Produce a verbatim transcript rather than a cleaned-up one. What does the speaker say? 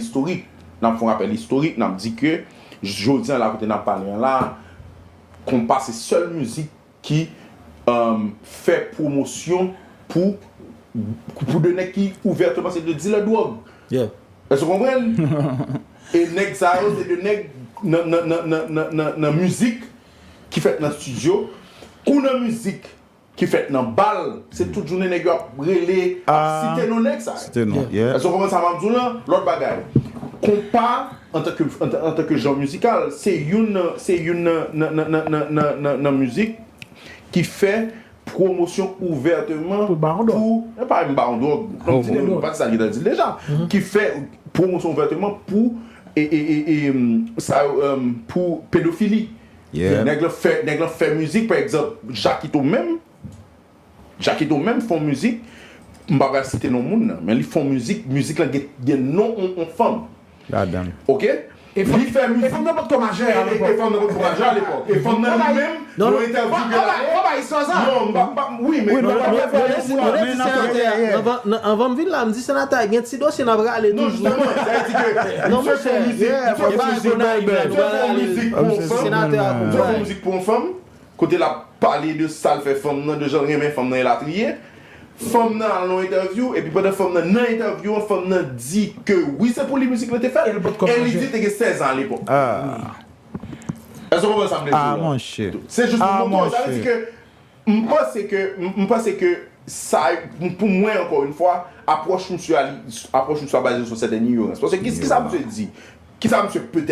istorik. N ap fè yon rapèl istorik, n ap di ke jodi a la kote n ap pale an la, konpa se sèl mizik ki um, fè pwomosyon pou, pou de nèg ki ouvèteman se de dilè dwòg. Yeah. Èske w konprann? E nèg sa yo se de nèg nan, nan, nan, nan, nan, nan, nan mizik ki fèt nan estidyo, kou nan mizik ki fèt nan bal, se tout jounen nèg yo ap rele, ap Ah. site non nèg sa yo. Site non, yeah. Èske w konprann sa m ap di w lan? Lòt bagay. Konpa, antanke, antan, antanke jan mizikal, se youn nan, se youn nan, nan, nan, nan, nan, nan, nan, nan mizik ki fè pwomosyon ouvèteman Pou bawon dwòg. Pou, e pa menm bawon dwòg, m di l, m pa di sa ki ta di l deja, ki fè pwomosyon ouvèteman pou, e, e, e, e, sa yo, um, pou pedofili. Yeah. Nèg lan fè, nèg lan fè mizik, pa egzanp, Jakito menm, Jakito menm fè yon mizik, m pa pral site non moun nan, men li fè yon mizik, mizik lan gen, gen non yon, yon fanm. Ladan. Ok? E fanm- Li fè mizik. E fanm nan pa t twò majè a E, e, e lepòk. Fanm nan pa t twò majè a lepòk. E fanm nan li menm, Non, nan entèvyou non, ke l non, non, non, non, Non, m pa, pa, wi, men. Non, non, non, non, lesi, non, lesi, senatè a. Anvan, non, anvan m vin la, m di senatè a gen ti dosye n ap rale Non, toujou. jisteman, sa vle di ke Non, li fè fon monchè, mizik, yeah, li fè fon bye, mizik, Bonay, li fè fon bye. mizik pou yon fanm, Senatè a li fè fon mizik pou yon fanm, kote l ap pale de sa l fè fanm nan, de jan l renmen fanm nan elatriye. Fanm nan al nan yon entèvyou, epi pandan fanm nan nan entèvyou an, fanm nan di ke wi, se pou li mizik lan te fèt, E l pa t ko e li manje. Di te gen sèz an alepòk. Ah. Èske w konprann sa m vle di Ah, la? monchè. Se jis Ah, pou montre w, sa vle di monchè. ke m panse ke, m, m panse ke sa, pou mwen, ankò yon fwa, apwòch misye a, li- apwòch misye a baze sou sèten ignorans. Paske ki, ki sa misye di? Ki sa misye petèt